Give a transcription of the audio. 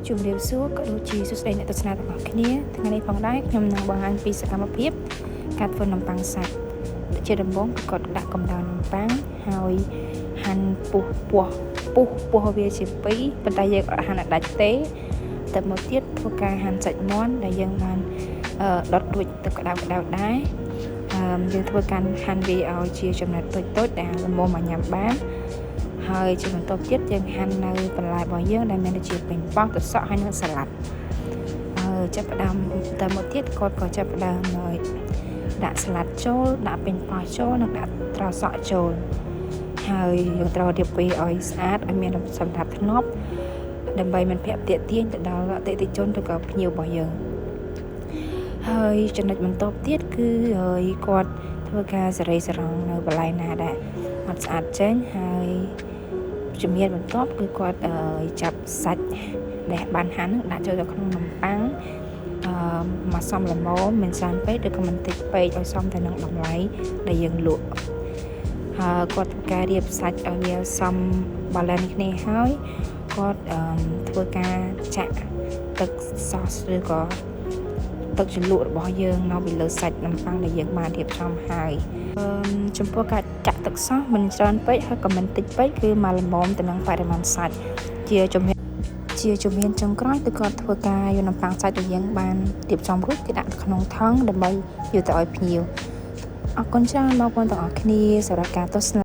ជំរាបសួរក៏ដូចជាសួស្តីអ្នកទស្សនាទាំងអស់គ្នាថ្ងៃនេះផងដែរខ្ញុំនឹងបង្ហាញពីសកម្មភាពការធ្វើនំប៉័ងសាច់ជាដំបូងគឺគាត់ដាក់កម្ដៅនំប៉័ងហើយហាន់ពុះពោះពុះពោះវាជាពីរប៉ុន្តែយើងអត់ហាន់ឲ្យដាច់ទេទៅមកទៀតធ្វើការហាន់សាច់មាន់ដែលយើងបានដុតរួចទឹកក្តៅក្តៅដែរយើងធ្វើការហាន់វាឲ្យជាចំណិតតូចៗដែលល្មមមកញ៉ាំបានហើយជាបន្ទាប់ទៀតយើងហាន់នៅបន្លែរបស់យើងដែលមានដូចជាប៉េងប៉ោះត្រសក់ហើយនិងសាឡាត់ហើយចាប់ផ្ដើមទៅមកទៀតគាត់ក៏ចាប់ផ្ដើមហើយដាក់សាឡាត់ចូលដាក់ប៉េងប៉ោះចូលនិងដាក់ត្រសក់ចូលហើយយើងត្រូវរៀបវាឲ្យស្អាតឲ្យមានសណ្ដាប់ធ្នាប់ដើម្បីមិនភាក់ទាក់ទាញទៅដល់អតិថិជនឬក៏ភ្ញៀវរបស់យើងហើយចំណុចបន្ទាប់ទៀតគឺហើយគាត់ធ្វើការសេរីសរងនៅបន្លែណាដែលអត់ស្អាតចេញហើយជំហានបន្ទាប់គឺគាត់ចាប់សាច់ដែលបានហាន់ហ្នឹងដាក់ចូលទៅក្នុងនំប៉័ងអឺមកសមល្មមមិនច្រើនពេកឬក៏មិនតិចពេកឲ្យសមទៅនឹងតម្លៃដែលយើងលក់ហើយគាត់ធ្វើការរៀបសាច់ឲ្យវាសម balance គ្នាហើយគាត់ធ្វើការចាក់ទឹកសសឬក៏ទឹកជ្រលក់របស់យើងនៅពីលើសាច់នំប៉័ងដែលយើងបានរៀបចំហើយចំពោះការចាក់ទឹកសោះមិនច្រើនពេកហើយក៏មិនតិចពេកគឺមកល្មមទៅនឹងបរិមាណសាច់ជាជំហានជាជំហានចុងក្រោយគឺគាត់ធ្វើការយកនំប៉័ងសាច់ដែលយើងបានរៀបចំរួចគឺដាក់ក្នុងថង់ដើម្បីយកទៅឲ្យភ្ញៀវអរគុណច្រើនបងប្អូនទាំងអស់គ្នាសម្រាប់ការទស្សនា។